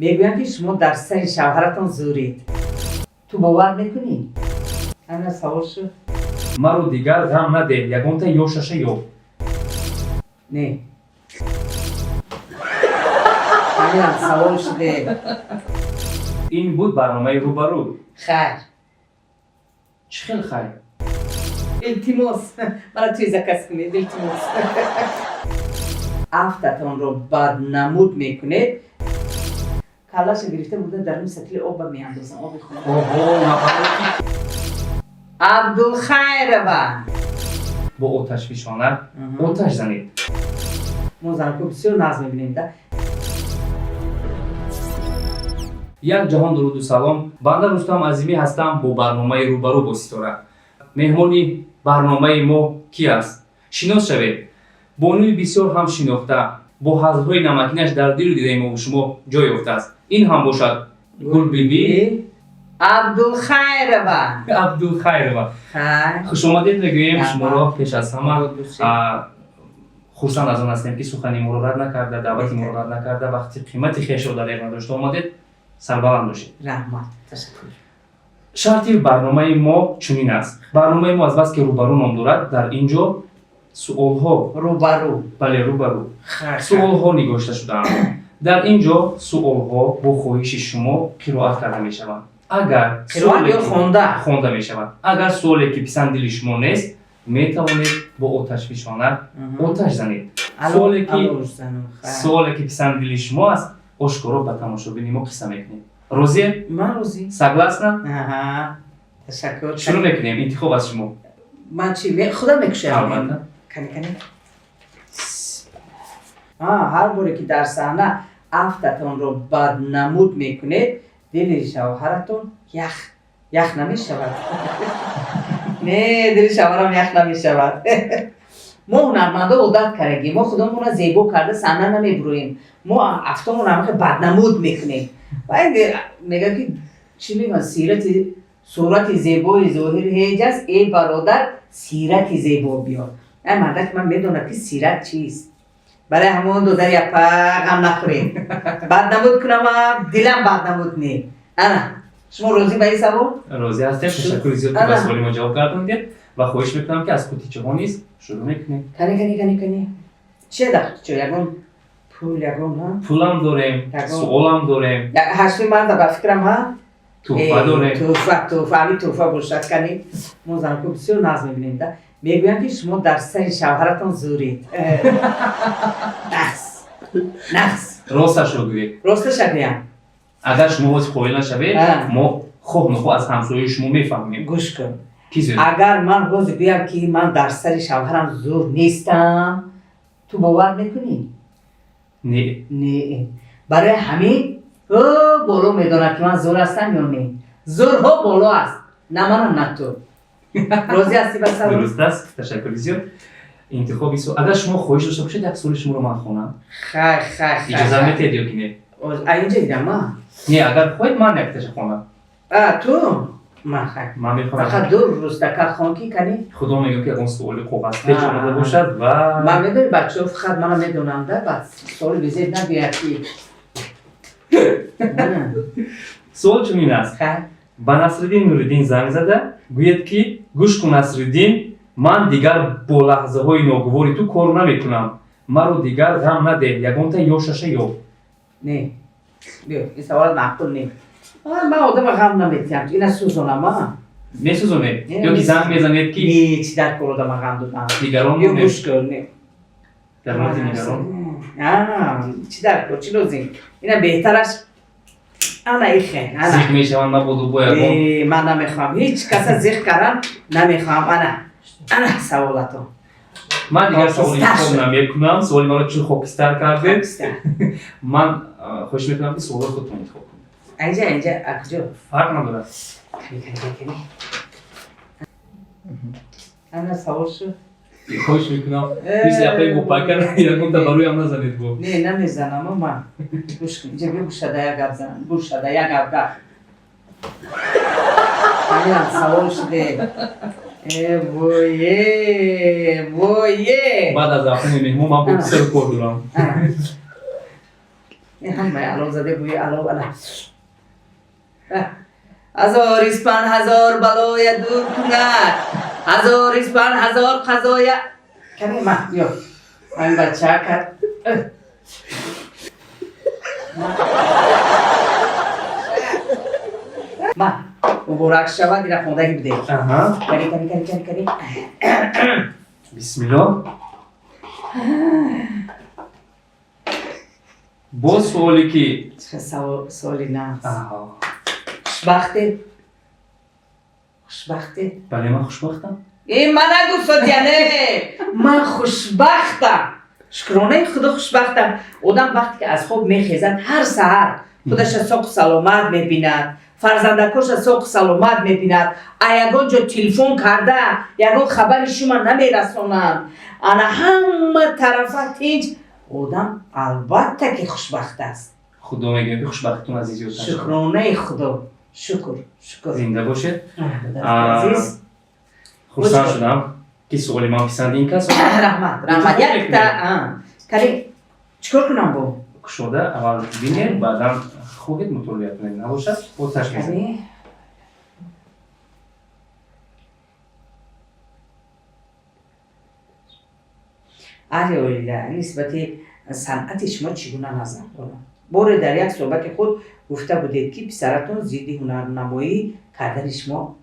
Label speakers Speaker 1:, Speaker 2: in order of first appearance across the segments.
Speaker 1: Мегӯянд, ки шумо дар сари шавҳаратон зӯред. Ту бовар мекунӣ? Ана савол шуд.
Speaker 2: Маро дигар ғам надеҳ, ягонта ёшаша ёб.
Speaker 1: Не, ҳаминам савол шуде.
Speaker 2: Ин буд барномаи «Рӯбарӯ».
Speaker 1: Хайр.
Speaker 2: Чӣ хел хайр?
Speaker 1: Илтимос, мара тӯй заказ кунед, илтимос. Афтатонро баднамуд мекунед, каллаша гирифта бурда даруни сатили оба меандозам, оби хунук.
Speaker 2: Оҳо, нафаре ки
Speaker 1: Абдулхайрова.
Speaker 2: Бо оташфишона оташ занед.
Speaker 1: Мо занко бисёр нағз мебинем да.
Speaker 2: Як ҷаҳон дуруду салом. Банда Рустам Азимӣ ҳастам бо барномаи «Рӯбарӯ бо ситора». Меҳмони барномаи мо ки аст? Шинос шавед. Бонуи бисёр ҳам шинохта, бо ҳазлҳои намакинаш дар дилу дидаи мову шумо ҷой ёфтааст. Ин ҳам бошад Гулбибӣ
Speaker 1: Абдулхайрова.
Speaker 2: Абдулхайрова.
Speaker 1: Хайр.
Speaker 2: Хушомадед мегӯем
Speaker 1: Раҳмат.
Speaker 2: шуморо. Пеш аз ҳама
Speaker 1: Бошед.
Speaker 2: хурсанд аз он ҳастем, ки сухани моро рад накарда, даъвати моро рад накарда, вақти қимати хешро дар эғ надошта омадед. Сарбаланд бошед.
Speaker 1: Раҳмат, ташаккур.
Speaker 2: Шарти барномаи мо чунин аст. Барномаи мо азбаски «Рӯбарӯ» ном дорад, дар ин ҷо суолҳо
Speaker 1: Рӯбарӯ.
Speaker 2: Бале, рӯбарӯ.
Speaker 1: Хайр.
Speaker 2: Суолҳо нигошта шудаанд. Дар ин ҷо суолҳо бо хоҳиши шумо қироат карда мешаванд. Агар
Speaker 1: Қироат
Speaker 2: суоле
Speaker 1: ё
Speaker 2: ки-
Speaker 1: хонда?
Speaker 2: Хонда мешаванд. Агар суоле ки писанд дили шумо нест, метавонед бо оташфишона оташ занед. Суоле ки
Speaker 1: Алло, Рустам, хайр.
Speaker 2: Суоле ки писанд дили шумо аст, ошкоро ба тамошобини мо қисса мекунем. Розиед?
Speaker 1: Ман розӣ.
Speaker 2: Согласна?
Speaker 1: Аҳа, ташаккур.
Speaker 2: Шурӯъ мекунем, интихоб аз шумо.
Speaker 1: Ман чи худам мекушам?
Speaker 2: Албатта.
Speaker 1: Кани, кани. Ҳар боре ки дар саҳна афтатонро баднамуд мекунед, дили шавҳаратон ях ях намешавад? Не, дили шавҳарам ях намешавад. Мо ҳунармандо одат кардагим, мо худамонро зебо карда саҳна намебуроем, мо афтомонро ҳамаха баднамуд мекунем. Ва мегӯяд, ки чӣ мегӯянд, сирати сурати зебои зоҳир ҳеҷ аст, э бародар, сирати зебо биёр. Ай мардак ман медонад, ки сират чист. Барои ҳамон, додари апа, ғам нахӯред. Баднамуд кунамам, дилам баднамуд не. Ана шумо розӣ ба ин савол?
Speaker 2: Розӣ ҳастем. Ташаккури зиёд, ки ба
Speaker 1: Ана.
Speaker 2: суоли мо ҷавоб гардондед, ва хоҳиш мекунам, ки аз қутичаҳо низ шурӯъ мекунем.
Speaker 1: Кани, кани, кани, кани, чие дар қутича? Ягон пул, ягон ҳа?
Speaker 2: Пулам дорем,
Speaker 1: Ягон.
Speaker 2: суолам дорем.
Speaker 1: Ҳашти марда ба фикрам, ҳа.
Speaker 2: Туҳфа дорем.
Speaker 1: Туҳфа, туҳфа, ҳамин туҳфа бошад. Кани, мо занко бисёр нағз мебинем да. Мегӯянд, ки шумо дар сари шавҳаратон зӯред. Нағз, нағз.
Speaker 2: Росташро гӯед.
Speaker 1: Росташа гӯям?
Speaker 2: Агар шумо боз қоил нашавед,
Speaker 1: А.
Speaker 2: мо хоҳ нохоҳ аз ҳамсояи шумо мефаҳмем.
Speaker 1: Гӯш кун.
Speaker 2: Ки зӯр?
Speaker 1: Агар ман ҳозир гӯям, ки ман дар сари шавҳарам зӯр нестам, ту бовар мекунӣ?
Speaker 2: Не.
Speaker 1: Не, барои ҳамин ӯ боло медонад, ки ман зӯр ҳастам ё не. Зӯрҳо боло аст, на манам, на ту. Розӣ ҳастӣ ба савол?
Speaker 2: Дуруст аст, ташаккури зиёд. Интихоби суол, агар шумо хоҳиш дошта бошед, як суоли шуморо ман хонам.
Speaker 1: Хай, хай, хай.
Speaker 2: Иҷоза метиҳед ё ки не?
Speaker 1: А инҷа дидам ма.
Speaker 2: Не, агар хоҳед, ман якташа хонам.
Speaker 1: А ту ман, хай.
Speaker 2: Ман мехонам.
Speaker 1: Фақат ду рустака хон, ки кани.
Speaker 2: Худо мегӯ, ки ягон суоли коғазпеч
Speaker 1: А.
Speaker 2: омада бошад ва
Speaker 1: Ман медонӣ, бачаҳо фақат мана медонам да, баъд суоли безеб набиёяд, ки.
Speaker 2: Суол чунин аст.
Speaker 1: Хай.
Speaker 2: Ба Насриддин Нуриддин занг зада гӯяд, ки гӯш кун, Насриддин, ман дигар бо лаҳзаҳои ногувори ту кор намекунам. Маро дигар ғам надеҳ, ягонта ёшаша ёб.
Speaker 1: Не, биё, ин саволат маъқул не. Ман одама ғам наметиҳам. Ина сӯзонам а.
Speaker 2: Месӯзонед?
Speaker 1: Не,
Speaker 2: Ё ки
Speaker 1: месӯзонам.
Speaker 2: занг мезанед, ки
Speaker 1: Не, чӣ дар кор одама ғам додан?
Speaker 2: Нигарон
Speaker 1: Биё,
Speaker 2: монед.
Speaker 1: гӯш кун, не.
Speaker 2: Дар мавриди нигарон.
Speaker 1: Чӣ дар кор, чӣ лозим? Ина беҳтараш, ана ихе, ана.
Speaker 2: Зиқ мешаванд набоду бо ягон
Speaker 1: Э, ман намехоҳам ҳеҷ каса зиқ карам, намехоҳам. Ана, ана саволатон.
Speaker 2: Ман дигар савол
Speaker 1: Хокистар
Speaker 2: интихоб
Speaker 1: шуд.
Speaker 2: намекунам. Суоли маро чун хокистар кардед,
Speaker 1: Хокистар.
Speaker 2: ман хоҳиш мекунам, ки суолҳои худтон интихоб кунед.
Speaker 1: Инҷа, инҷа, акҷо?
Speaker 2: Фарқ надорад.
Speaker 1: Кани, кани, кани, кани, ана савол шуд.
Speaker 2: Хоҳиш мекунам,
Speaker 1: Э.
Speaker 2: мисли апаи гопакар ягонта бароям назанед бо.
Speaker 1: Не, намезанам. Ман, гӯш кун, инҷа биё, гӯшада як гап занам, гӯшада як гап гап. Ҳаминам савол шуде. Э вое, вое.
Speaker 2: Баъд аз рафтани меҳмон ман бо писару кор дорам.
Speaker 1: Ана. Ҳамаи алов заде, бӯи алов ана. Ҳазор испан ҳазор балоя дур кунад, ҳазор испан ҳазор қазоя. Кане, ма ё ин бача кард. Ма, муборак шавад, ина хондаги буде. Кани, кани, кани, кани, кани.
Speaker 2: Бисмилло. Боз суоле ки
Speaker 1: Чӣ суоли нағз! Хушбахтед, хушбахтед?
Speaker 2: Бале, ман хушбахтам.
Speaker 1: Э, ма нагу, Содияне, ман хушбахтам, шукронаи Худо, хушбахтам. Одам вақте ки аз хоб мехезад, ҳар саҳар худаша соқу саломат мебинад, фарзандакоша соқу саломат мебинад, а ягон ҷо телефон карда ягон хабари шума намерасонанд, ана ҳама тарафа тинҷ, одам албатта ки хушбахт аст.
Speaker 2: Худо мегӯям, ки хушбахтитон азиз ёд.
Speaker 1: Шукронаи Худо, шукр, шукр.
Speaker 2: Зинда бошед.
Speaker 1: Азиз.
Speaker 2: Хурсанд шудам, ки суоли ман писанди ин кас.
Speaker 1: Раҳмат, раҳмат. Якта кани, чӣ кор кунам бо?
Speaker 2: Кушода аввал бинед, баъдан хоҳед мутолиа кунед, набошад, боз мезанед.
Speaker 1: Аҳли оила нисбати санъати шумо чӣ гуна назар доранд? Боре дар як суҳбати худ гуфта будед, ки писаратон зидди ҳунарнамоӣ кардани шумо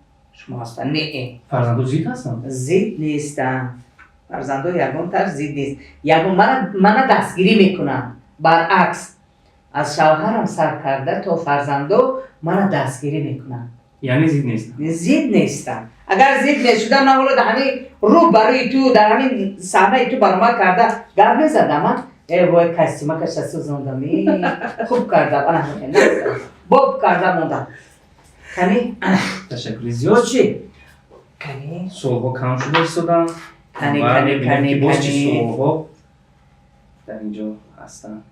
Speaker 1: ҳастанд. Не.
Speaker 2: Фарзандо зид ҳастанд?
Speaker 1: Зид нестанд, фарзандо ягон тарз зид нест, ягон мана дастгирӣ мекунанд. Баръакс, аз шавҳарам сар карда то фарзандо мана дастгирӣ мекунанд.
Speaker 2: Яъне зид нестанд?
Speaker 1: Зид нестанд. Агар зид мешудам, ман ҳоло дар ҳамин рӯ барои ту, дар ҳамин саҳнаи ту баромад карда гап мезадам? Э вой, костюмакаша сӯзондам, хуб кардам, ана боб карда мондам. Кани.
Speaker 2: Ташаккури зиёд.
Speaker 1: Чӣ, кани?
Speaker 2: Суолҳо кам шуда истоданд.
Speaker 1: Кани, кани, кани.
Speaker 2: Боз чӣ
Speaker 1: Кани.
Speaker 2: суолҳо дар ин ҷо ҳастанд?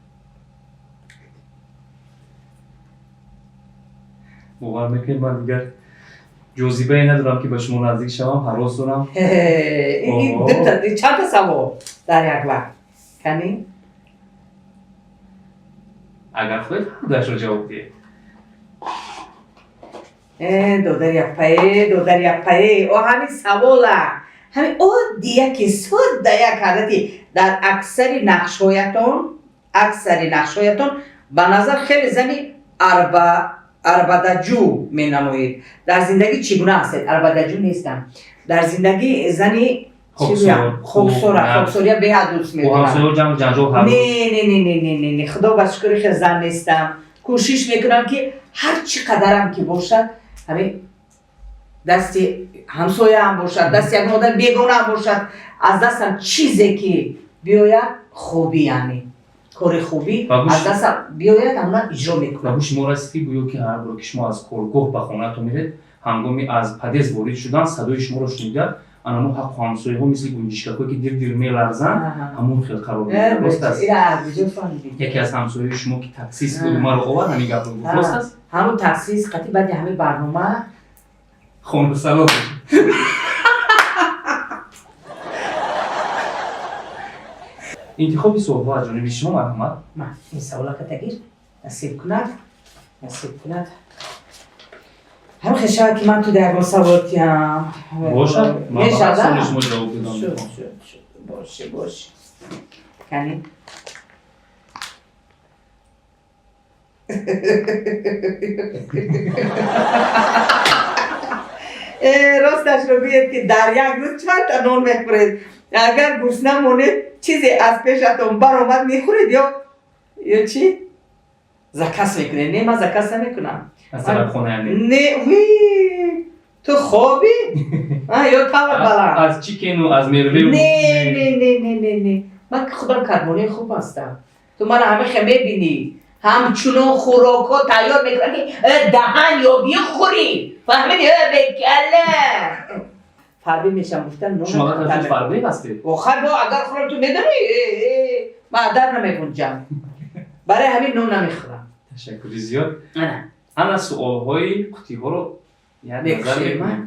Speaker 2: Бовар мекунед, ман дигар ҷозибае надорам, ки ба шумо наздик шавам, ҳарос дорам.
Speaker 1: Чандта савол дар як вақт, кани.
Speaker 2: Агар хоҳед, ҳардуяшро ҷавоб диҳед.
Speaker 1: Э, додари аппае, додари аппае, о, ҳамин савола, ҳамин оддияки содда як ҳолати. Дар аксари нақшҳоятон ба назар хеле зани арбадаҷӯ менамоед. Дар зиндагӣ чӣ гуна ҳастед? Арбадаҷӯ нестам. Дар зиндагӣ зани хоксора, хоксория беҳад дӯст медорам. Не, не, не, не, не, не, не, Худо ба шукри, хел зан нестам. Кӯшиш мекунам, ки ҳар чӣ қадарам ки бошад, ҳамин дасти ҳамсояам бошад, дасти ягон одами бегонаам бошад, аз дастам чизе ки биёяд, хубӣ, яъне кори хубӣ аз дастам биёяд, ҳамона иҷро мекунам.
Speaker 2: Ба гӯши мо расид, ки гӯё ки ҳар боре ки шумо аз коргоҳ ба хонаатон меред, ҳангоми аз подъезд ворид шудан садои шуморо шунида, анамо ҳаққу ҳамсояҳо мисли гунҷишкакҳое ки дир-дир меларзанд, ҳамон хел қарор мегирад. Рост аст? Яке аз ҳамсояҳои шумо, ки таксист буду маро овард, ҳамин гапро гуфт. Рост аст?
Speaker 1: Ҳамун таксист қатъи баъди ҳамин барнома.
Speaker 2: Хонасало. Интихоби суолҳо аз ҷониби шумо, марҳамат.
Speaker 1: Ма, ин саволака тагир. Насиб кунад, насиб кунад, ҳамин хел шавад, ки ман ту ягон савол тиҳам.
Speaker 2: Бошад, ман ба ҳар суоли шумо ҷавоб додам.
Speaker 1: Шуд, шуд, шуд, боше, боше. Кани. Э, росташро гӯед, ки дар як рӯз чандта нон мехӯред? Агар гурусна монед, чизе аз пешатон баромад, мехӯред ё чӣ, заказ мекунед? Не, ман заказ намекунам.
Speaker 2: Аз тарабхона яъне?
Speaker 1: Не, ви, ту хобӣ ё тавр баланд?
Speaker 2: Аз чикену аз мервеу?
Speaker 1: Не, не, не, не, не, не, ман ки худам карбонаи хуб ҳастам. Ту мана ҳама хе мебинӣ, ҳамчунон хӯрокҳо тайёр мекунам, ки даҳан ёбӣ, хӯрӣ. Фаҳмидӣ, бекала? Фарбӣ мешам гуфтан.
Speaker 2: Шумо фарбӣ ҳастед?
Speaker 1: Охир бо агар хӯрам, ту медонӣ, ман адар намегунҷам, барои ҳамин нон намехӯрам.
Speaker 2: Ташаккури зиёд. Ана суолҳои қутиҳоро як назар мекунем.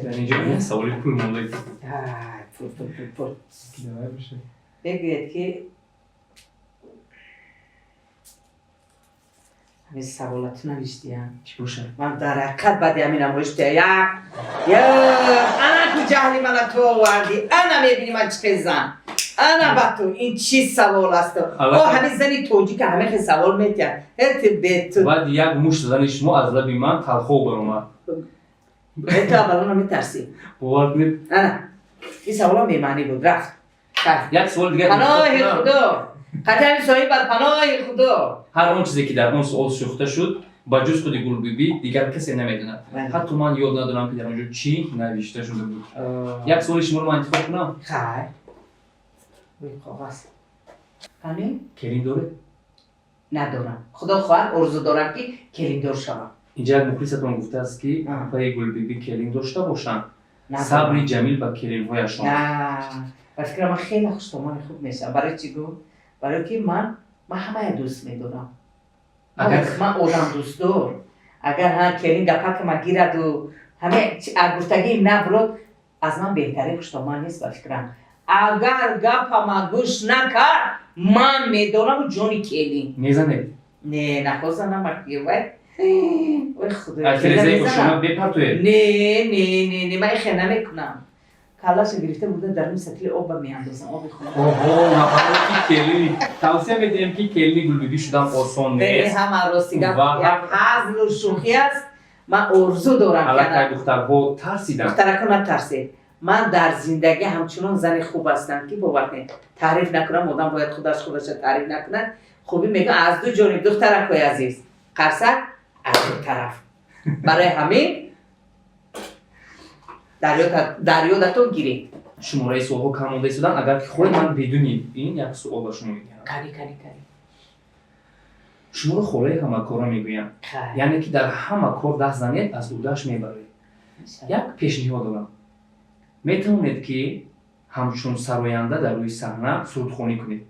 Speaker 2: Дар инҷо як саволи пул монда.
Speaker 1: Пул, пул, пул, пул. Бигӯед, ки Ҳамин саволату навиштиям.
Speaker 2: Чӣ бошад?
Speaker 1: Ман дар ҳақиқат баъди ҳамин намоиш як ана ку ҷаҳли мана ту овардӣ, ана мебинӣ ман чӣ хел зан, ана ба ту ин чӣ савол аст? О, ҳамин зани тоҷика ҳамин хел савол метиҳад. Эти бету.
Speaker 2: Баъди як мушт задани шумо аз лаби ман талхо баромад.
Speaker 1: Ту аввалона метарсӣ.
Speaker 2: Бовар кунед.
Speaker 1: Ана ин саволам бемаънӣ буд, рафт.
Speaker 2: Як суоли дигар.
Speaker 1: Паноҳи худо, қатъи соҳиб бар паноҳи худо.
Speaker 2: Ҳар он чизе ки дар он суол сӯхта шуд, ба ҷуз худи Гулбибӣ дигар касе намедонад. Ҳатто ман ёд надорам, ки дар он ҷо чӣ навишта шуда буд. Як суоли шуморо ман интихоб кунам.
Speaker 1: Хайр, рӯи коғаз кани.
Speaker 2: Келин доред?
Speaker 1: Надорам, худо хоҳад, орзу дорам, ки келиндор шавам.
Speaker 2: Инҷа як мухлисатон гуфтааст, ки апаи Гулбибӣ келин дошта бошанд, сабри ҷамил ба келинҳояшон.
Speaker 1: Ба фикрам, ман хеле хуштомони хуб мешавам. Барои чӣ гуфт? Барое ки ман ҳамая дӯст медорам, ман одам дӯстдор. Агар ҳа келин гапакама гираду ҳаме гуфтагии набурод, аз ман беҳтарин хуштоман нест, ба фикрам. Агар гапама гӯш накард, ман медонаму ҷони келин.
Speaker 2: Мезанед?
Speaker 1: Не, нахозанам. Вай, ой худо.
Speaker 2: Бепартоед?
Speaker 1: Не, не, не, не, ман ихе намекунам. Каллаша гирифта бурда даруни сатили оба меандозам, оби хунук.
Speaker 2: Оҳо, нафаре ки келини тавсия медиҳем, ки келини Гулбибӣ шудан осон нест.
Speaker 1: Ҳама рости гап, як ҳазлу шӯхӣ аст. Ман орзу дорам.
Speaker 2: Аллакай духтарҳо тарсиданд.
Speaker 1: Духтарако, натарсед. Ман дар зиндагӣ ҳамчунон зани хуб ҳастам, ки бовар кунед, таъриф накунам, одам бояд худаш худаша таъриф накунад. Хубӣ мегӯям аз ду ҷониб, духтаракои азиз, қарсак аз ду тараф. Барои ҳамин дар ёдатон гиред.
Speaker 2: Шумораи суолҳо кам монда истоданд. Агар ки хоҳед, ман бидуни ин як суол ба шумо медиҳам.
Speaker 1: Кани, кани, кани.
Speaker 2: Шуморо холаи ҳамакора мегӯям, яъне ки дар ҳама кор даст занед, аз ӯҳдааш мебароед. Як пешниҳод дорам: метавонед, ки ҳамчун сароянда дар рӯи саҳна сурудхонӣ кунед.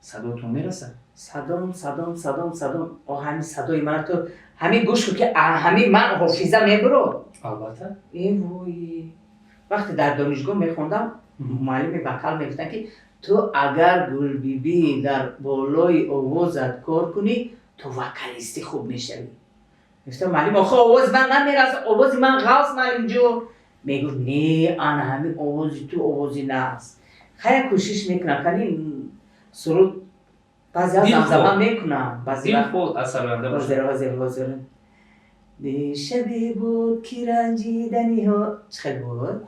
Speaker 2: Садоятон мерасад?
Speaker 1: Садом, садом, садом, садом. О, ҳамин садои мана ту ҳамин гӯш кун, ки ҳамин ман ҳофиза мебурод.
Speaker 2: Албатта.
Speaker 1: Э вой, вақте дар донишгоҳ мехондам, муаллими вокал мегуфтанд, ки ту агар, Гулбибӣ, дар болои овозат кор кунӣ, ту вокалисти хуб мешавӣ. Гуфтам: муаллим, охо овози ман намераса, овози ман ғафз, муаллимҷон. Мегуфт: не, ана ҳамин овози ту овози нағз. Хая, кӯшиш мекунам. Кани, суруд баъзе замзама мекунам.
Speaker 2: Дилхоҳ аз сароянда.
Speaker 1: Ҳозир, ҳозир, ҳозир. Шабе буд, ки ранҷиданиҳо, чӣ хел буд?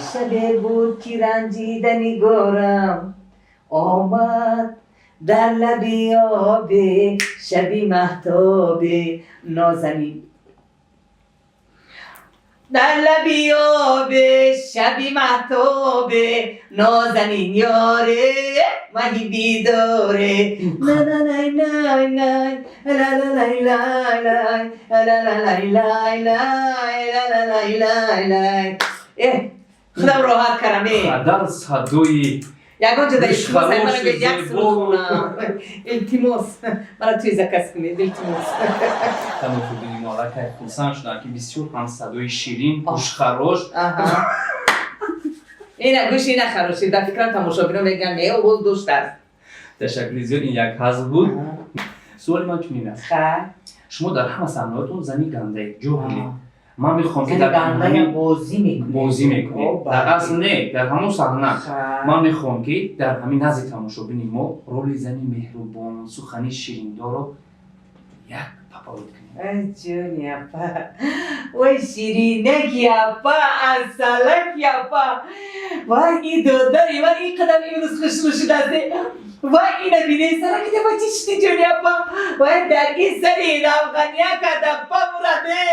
Speaker 1: Шабе буд, ки ранҷида нигорам омад дар лаби обе, шаби маҳтобе нозанин, дар лаби обе, шаби маҳтобе нозанин ёре, маҳи бидоре, на-на-най-най-най, ла-ла-лай-лай-лай, ла-ла-лай-лай-лай, ла-ла-лай-лай-лай. Э, худам роҳат кардам. Э,
Speaker 2: Қадар садои
Speaker 1: ягон ҷода илтимос, мана як суруд хонам. Илтимос, мана туи заказ кунед, илтимос.
Speaker 2: Тамошобини мо аллакай хурсанд шуданд, ки бисёр ҳам садои ширин, гӯшхарош.
Speaker 1: Ина гӯш, ина хароши. Дар фикрам, тамошобино мегӯянд: не, овоз доштааст.
Speaker 2: Ташаккури зиёд, ин як ҳазл буд. Суоли ман чунин аст: шумо дар ҳама саҳнаҳоятон зани гандаед, ҷоҳилед. Ман мехоҳам, ки дар
Speaker 1: бозӣ мекунед.
Speaker 2: Бозӣ мекунед, дар асл не, дар ҳамон саҳна. Ман мехоҳам, ки дар ҳамин назди тамошобини мо роли зани меҳрубон, сухани шириндорро як папалод кунед.
Speaker 1: Ҷони апа, ой, ширинаки апа, асалаки апа, вай, и додари ман ин қадар имрӯз хушрӯ шудааст. Вай, ина бине, саракида ба чӣ шуди, ҷони апа? Вай, дар ин сари равғания карда па мураде,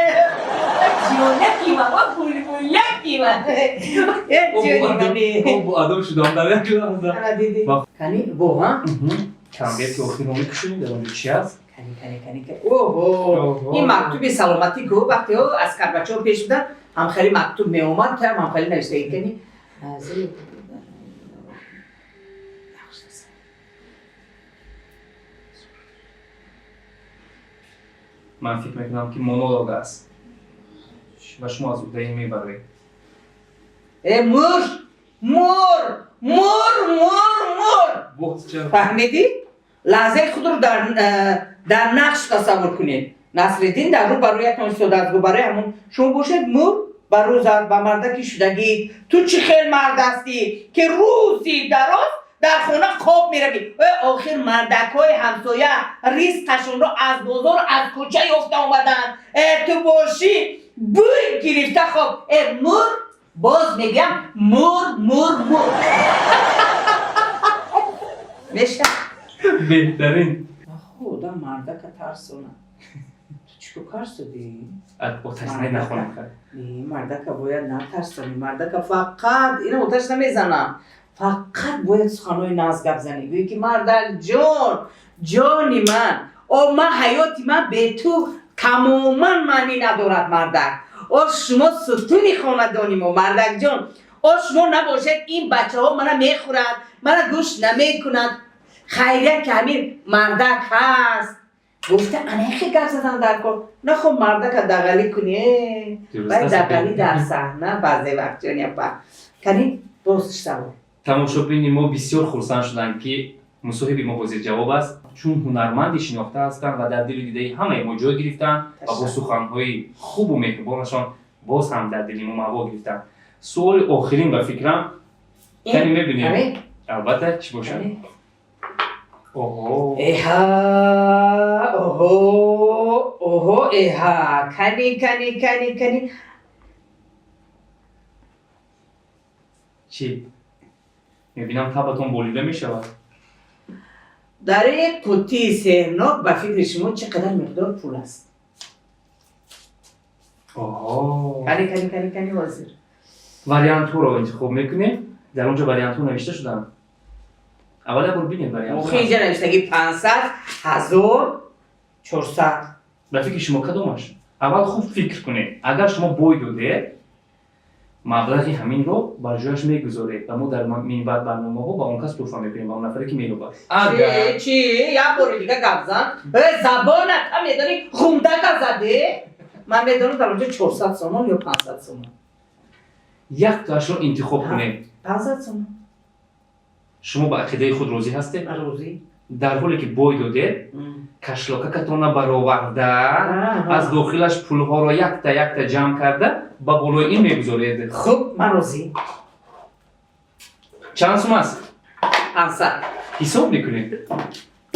Speaker 1: ҷонаки ман, ва булбулаки ман, э ҷони мане.
Speaker 2: Обу адо шудам дар як лаҳза.
Speaker 1: Диди, кани во ҳа.
Speaker 2: Конверти охирро мекушоем, дар он ҷо чи аст?
Speaker 1: Кани, кани, кани. Оҳо, ин мактуби саломатӣ ку. Вақте аз карбачаҳо пеш будан, ҳамхели мактуб меомад, таам ҳамхели навиштагӣ. Кани.
Speaker 2: Ман фикр мекунам, ки монолог аст ва шумо аз уҳдаи мебароед.
Speaker 1: Э, мур, мур, мур, мур, мур, фаҳмидӣ? Лаҳзаи худро дар Дар нақш тасаввур кунед, Насриддин дар рӯ ба рӯятон истодааст, гу барои ҳамон шумо бошед, мур ба рӯзат ба мардаки шудагӣ: ту чӣ хел мард ҳастӣ, ки рӯзи дароз дар хона хоб меравӣ? Э, охир мардакҳои ҳамсоя ризқашонро аз бозор, аз кӯча ёфта омаданд, э, ту бошӣ, бӯй гирифта хоб. Э, мур, боз мегӯям, мур, мур, мур меша.
Speaker 2: Беҳтарин.
Speaker 1: Худо мардака тарсона. Ту чӣ кор карсудӣ?
Speaker 2: Оташ нахонам кард.
Speaker 1: Не, мардака бояд натарсонӣ. Мардака фақат ина оташ намезанам, фақат бояд суханҳои нағз гап занӣ, гӯӣ ки: мардак ҷон, ҷони ман, о, ман ҳаёти ман бе ту тамоман маънӣ надорад. Мардак, о, шумо сутуни хонадони мо. Мардакҷон, о, шумо набошед, ин бачаҳо мана мехӯрад, мана гӯш намекунад. Хайрият, ки ҳамин мардак ҳаст, гуфта анахе гап задан дар кор. Нахо мардака дағалӣ кунӣ, вай дағалӣ дар саҳна баъзе вақт, ҷони апа. Кани, боз савол.
Speaker 2: Тамошобини мо бисёр хурсанд шуданд, ки мусоҳиби мо ҳозирҷавоб аст, чун ҳунарманди шинохта ҳастанд ва дар дилу дидаи ҳамаи мо ҷой гирифтанд ва бо суханҳои хубу меҳрубонашон боз ҳам дар дили мо маво гирифтанд. Суоли охирин ба фикрам, кани мебинем, албатта, чӣ бошад? Оҳо!
Speaker 1: Эҳа, оҳо, оҳо, эҳа, кани, кани, кани, кани.
Speaker 2: Чӣ мебинам, табатон болида мешавад.
Speaker 1: Дар ин қуттии сеҳрнок ба фикри шумо чӣ қадар миқдор пул аст?
Speaker 2: Оҳо!
Speaker 1: Кани, кани, кани, кани, ҳозир.
Speaker 2: Вариантҳоро интихоб мекунем. Дар он ҷо вариантҳо навишта шуданд. Аввал як бор бинед вариантҳо.
Speaker 1: Охи, инҷа навиштаги 500, 1000, 400.
Speaker 2: Ба фикри шумо кадомаш? Аввал хуб фикр кунед. Агар шумо бой додед, маблағи ҳаминро бар ҷояш мегузоред ва мо дар минбаъд барномаҳо ба он кас тӯҳфа мекунем, ба он нафаре ки меёбад. Агар
Speaker 1: Чи, як бори дига гап зан. Э, забонат ҳам медонӣ, хундака заде. Ман медонам, дар онҷо 400 сомон ё 500 сомон.
Speaker 2: Яктоашро интихоб кунед.
Speaker 1: 500 сомон.
Speaker 2: Шумо ба ақидаи худ розӣ ҳастед?
Speaker 1: Розӣ.
Speaker 2: Дар ҳоле ки бой додед, кашлокакатона бароварда, аз дохилаш пулҳоро якта якта ҷамъ карда, ба болои ин мегузоред.
Speaker 1: Хуб, ман розӣ.
Speaker 2: Чанд сум аст?
Speaker 1: 500.
Speaker 2: Ҳисоб мекунед.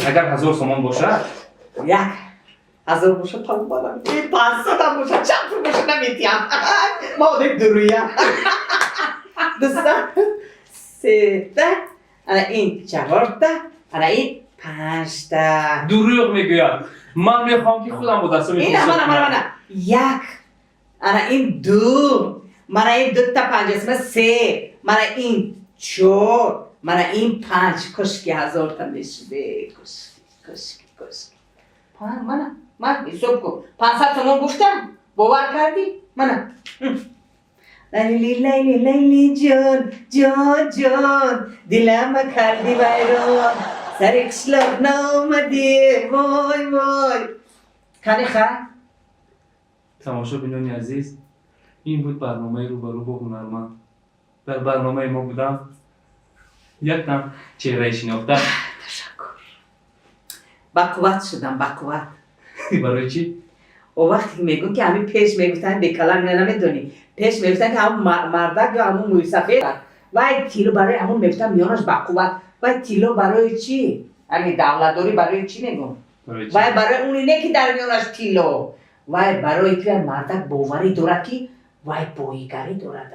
Speaker 2: Агар 1000 сомон бошад?
Speaker 1: 1000 бошад, тамоманам. 500-ам бошад, чанд пул бошад, наметиҳам. Ма одами дуруям. Дуста, сета, ана ин чаҳорта, ана ин панҷта.
Speaker 2: Дурӯғ мегӯяд. Ман мехоҳам, ки худам бо дастоми
Speaker 1: Ина, мана, мана, мана, як, ана ин ду, мана ин дута панҷасма, се, мана ин чор, мана ин панҷ. Кошки 1000-та мешуде, кошки, кошки, кошки. Мана, ман ҳисоб кун, 500 сомон гуфтам, бовар кардӣ? Мана. Лайли, лайли, лайли ҷон, ҷон, ҷон, дилама карди вайрон, сари қишлоқ наомадӣ, вой, вой. Кани, ха.
Speaker 2: Тамошобинони азиз, ин буд барномаи «Рӯбарӯ бо ҳунарманд». Дар барномаи мо будам яктам чеҳраи шинохта.
Speaker 1: Ташаккур, бақувват шудам, бақувват.
Speaker 2: Барои чӣ?
Speaker 1: О, вақте ки мегӯм, ки ҳамин пеш мегуфтанд, бекалам, ина намедонӣ, пеш мегуфтанд, ки ҳамун мардак ё ҳамун мӯйсафед, вай тилло барои ҳамун мегуфтанд, миёнаш бақувват. Вай тилло барои чӣ? Ҳамин давлатдорӣ барои чӣ мегӯм?
Speaker 2: Барои чӣ?
Speaker 1: Вай барои уне не, ки дар миёнаш тилло, вай барои ки вай мардак боварӣ дорад, ки вай боигарӣ дорад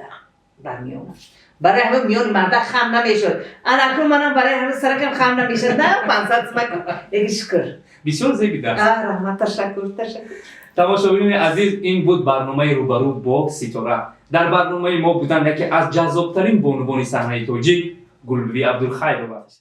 Speaker 1: дар миёнаш. Барои ҳамин миёни мардак хам намешуд. Анакун манам барои ҳамин саракам хам намешуд, на 500 сумаку, лекин шукр.
Speaker 2: Бисёр зебидааст.
Speaker 1: А, раҳмат, ташаккур, ташаккур.
Speaker 2: Тамошобинони азиз, ин буд барномаи «Рӯбарӯ бо ситора». Дар барномаи мо буданд яке аз ҷаззобтарин бонувони саҳнаи тоҷик, Гулбиби Абдулхайрова.